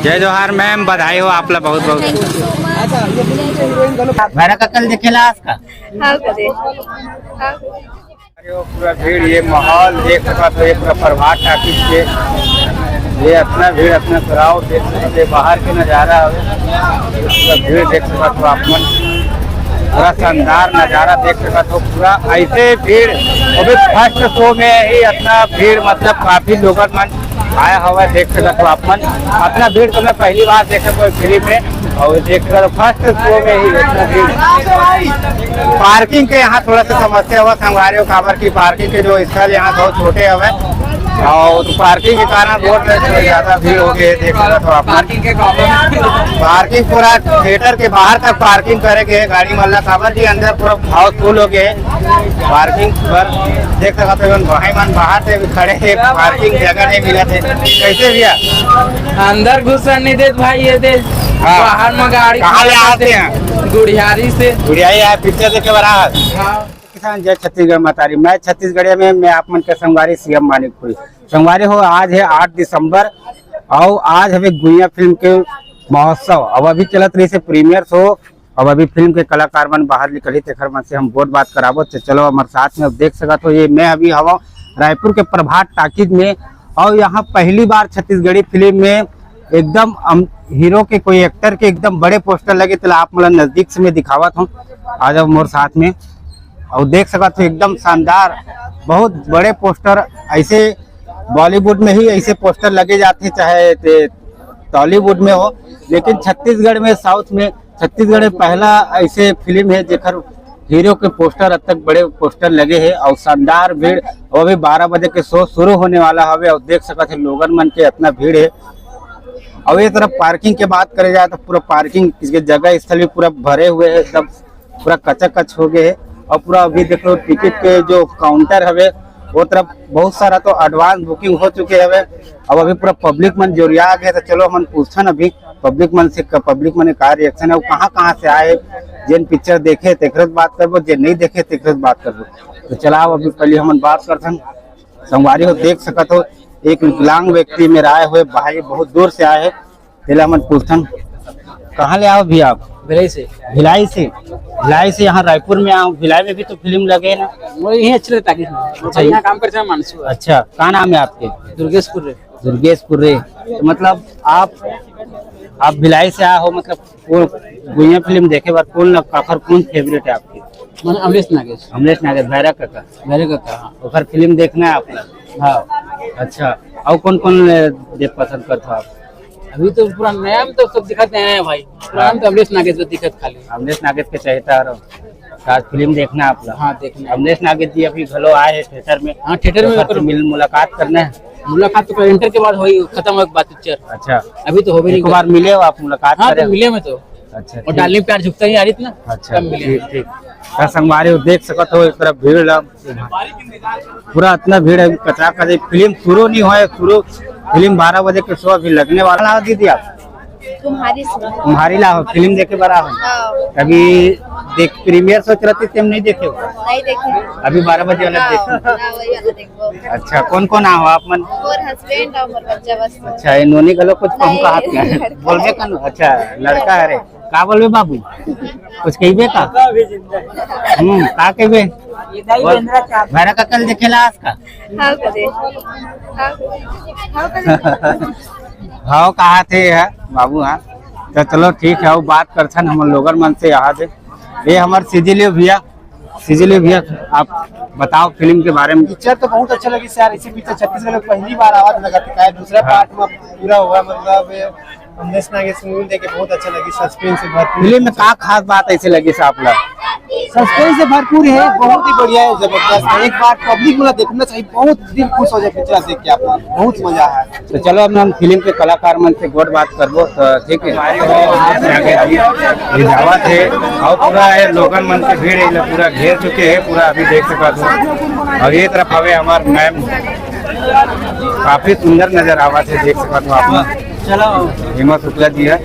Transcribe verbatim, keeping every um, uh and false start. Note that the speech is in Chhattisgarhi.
जय जोहार मैम, बधाई हो आप ला बहुत बहुत। भैरा का कल देखेला आज का? हाँ, करे। हाँ। अरे वो पूरा भीड़, ये माहौल देख सकत हो, ये पूरा प्रभात टाकीज के, ये इतना भीड़, इतना crowd देख सकत हो, बाहर के नजारा हवे, पूरा भीड़ देख सकत हो आप मन, पूरा शानदार नजारा देख सकत हो, पूरा ऐसे भीड़, वो भी first show में ही इतना भीड़, मतलब काफी लोगन मन आया हवा है, देख सकत हो आप मन। इतना भीड़ तो मैं पहली बार देखे कोई फिल्म में, और देख सकत हो first show में ही इतना भीड़। पार्किंग के यहाँ थोड़ा सा समस्या हुआ संगवारी हो, काबर की पार्किंग के जो स्थल यहाँ बहुत छोटे हवे, और पार्किंग के कारण रोड में थोड़ी ज्यादा भीड़ हो गई है, देख सकत हो आप मन। पार्किंग पूरा थिएटर के बाहर तक पार्किंग करे के है, गाड़ी वाला काबर की अंदर पूरा हाउसफुल हो गए है। पार्किंग पर देख सकत हो, भाई मन बाहर से भी खड़े हैं, पार्किंग जगह नहीं मिला थे। कैसे भैया? अंदर घुसन नहीं देत भाई, ये दे। हाँ। बाहर में गाड़ी कहाँ ले खड़ा आते करते हैं? गुड़ियारी से। गुड़ियारी आए, पिक्चर देखे बराबर। हाँ। किसान जय छत्तीसगढ़ मतारी, मैं छत्तीसगढ़िया में, मैं आप मन के संगवारी सीएम मानिकपुरी। संगवारी हो, आज है आठ दिसंबर और आज हवे गुइया फिल्म के महोत्सव। अब अभी चलत रही से प्रीमियर शो। अब अभी फिल्म के कलाकार मन बाहर निकली, तेखर मन से हम गोठ बात कराबो। तो चलो हमारे साथ में, अब देख सकत हो, ये मैं अभी हवा रायपुर के प्रभात टाकीज में, और यहाँ पहली बार छत्तीसगढ़ी फिल्म में एकदम हम हीरो के, कोई एक्टर के एकदम बड़े पोस्टर लगे, तेला आप मतलब नजदीक से मैं दिखावत हूँ। आ जाओ मोर साथ में, और देख सकत हो एकदम शानदार, बहुत बड़े पोस्टर। ऐसे बॉलीवुड में ही ऐसे पोस्टर लगे जाते हैं, चाहे ते टॉलीवुड में हो, लेकिन छत्तीसगढ़ में, साउथ में, छत्तीसगढ़ में पहला ऐसे फिल्म है जेकर हीरो के पोस्टर, अब तक बड़े पोस्टर लगे हैं और शानदार भीड़। और अभी बारह बजे के शो शुरू होने वाला हवे और देख सकत है लोगन मन के इतना भीड़ है। और ये तरफ पार्किंग के बात करे जाए तो पूरा पार्किंग, इसके जगह स्थल भी पूरा भरे हुए है, एकदम पूरा कचाकच हो गए है। और पूरा अभी देख लो टिकट के जो काउंटर हवे वो तरफ बहुत सारा तो एडवांस बुकिंग हो चुके हवे। अब अभी पूरा पब्लिक मन जोरिया गए, तो चलो हमन पूछन अभी पब्लिक मन से, पब्लिक मन के का रिएक्शन है, वो कहाँ कहाँ से आए, जेन पिक्चर देखे तेकरे से बात करबो, जे नहीं देखे तेकरे से बात करबो। तो चलाओ अभी पहले हमन बात करथन। संगवारी हो देख सकत हो एक विकलांग व्यक्ति मेरा आए हुए भाई बहुत दूर से आए हैं, तेला हमन पूछथन। कहाँ ले आओ भी आप? भिलाई से। भिलाई से? भिलाई से यहाँ रायपुर में आओ, भिलाई में भी तो फिल्म लगे है ना? वो यहीं अच्छे लगता है। अच्छा, यहाँ काम करते हैं मानसू। अच्छा, का नाम है आपके? दुर्गेश कुर्रे। दुर्गेश कुर्रे। तो मतलब आप, आप भिलाई से आए हो, मतलब वो गुइया फिल्म देखे बर कौन लग-, काकर कौन फेवरेट है आपके? मन अमलेश नागेश। अमलेश नागेश, भैरा काका। भैरा काका, हाँ। ओकर फिल्म देखना है आपका? हाँ। अच्छा, और कौन कौन, ए, देख पसंद करता आप? अभी तो पूरा नया में तो सब दिखाते हैं भाई, पुराना में तो अमलेश नागेश जो दिखत खाली। अमलेश नागेश के चाहता है, आज फिल्म देखना आप लोग? हाँ, देखना है। अमलेश नागेश जी अभी घलो आए हैं थिएटर में। हाँ, थिएटर में ओकर से मिल, मुलाकात करना है। मुलाकात तो इंटर के बाद होई, खत्म होए के बाद पिक्चर। अच्छा। अभी तो होबे नहीं एक बार करे। मिले हो आप, मुलाकात हाँ, करे तो हो? मिले में तो। अच्छा, और ठीक। डार्लिंग प्यार झुकता ही आ रही थी ना, अच्छा, तब मिले। ठीक, ठीक। हाँ, संगवारी हो, देख सकत हो, एक तरफ भीड़ लग, पूरा इतना भीड़ है, कचा कच। फिल्म शुरू नहीं हुआ है, शुरू फिल्म बारह बजे के शो अभी लगने वाला है। दीदी आप तुम्हारी सुन। तुम्हारी ला हो, फिल्म देखे बड़ा हो। हाँ। अभी देख, प्रीमियर शो चलत रहिस, हम नहीं देखे हो। नहीं देखे। अभी बारह बजे वाला हाँ, देखे। हाँ, वही वाला देखो। अच्छा, कौन कौन आओ आप मन? मोर हस्बैंड और मोर बच्चा बस। अच्छा, ये नोनी घलो कुछ कहूँ नहीं, कहा क्या? लड़का बोलबे है। कनो? अच्छा, लड़का है रे। का बोलबे बाबू? कुछ कहिबे का? हम्म, का कहिबे? बोल। भैरा काका ल देखेला आज का? हाँ, करे। हाँ, करे। हाँ, करे। हाँ, कहा थे है बाबू, हाँ। तो चलो ठीक है, वो बात करथन हमन लोगन मन से यहाँ से। ये हमारे सीजी लियो भैया, सीजी लियो भैया, आप बताओ फिल्म के बारे में। पिक्चर तो बहुत अच्छा लगी सर, इसी पिक्चर छत्तीसगढ़ में पहली बार आवाज लगा था, दूसरा हाँ। पार्ट में पूरा हुआ, मतलब अमलेश नागेश मूवी देख के बहुत अच्छा लगी, सस्पेंस से भरपूर। फिल्म में का खास बात ऐसे लगी से आप लोग? सस्पेंस से भरपूर है, बहुत ही बढ़िया है, जबरदस्त है। एक बार पब्लिक वाला देखना चाहिए, बहुत दिल खुश हो जाए पिक्चर देख के आप लोग, बहुत मजा है। तो चलो अब हम फिल्म के कलाकार मन से गोठ बात करबो, तो ठीक है। ये जावा थे और पूरा ये लोगन मन के भीड़ है, पूरा घेर चुके हैं, पूरा अभी देख सकत हो। और ये तरफ हवे हमार मैम, काफी सुंदर नजर आवा थे, देख सकत हो आप लोग। चलो। हेमा शुक्ला जी है।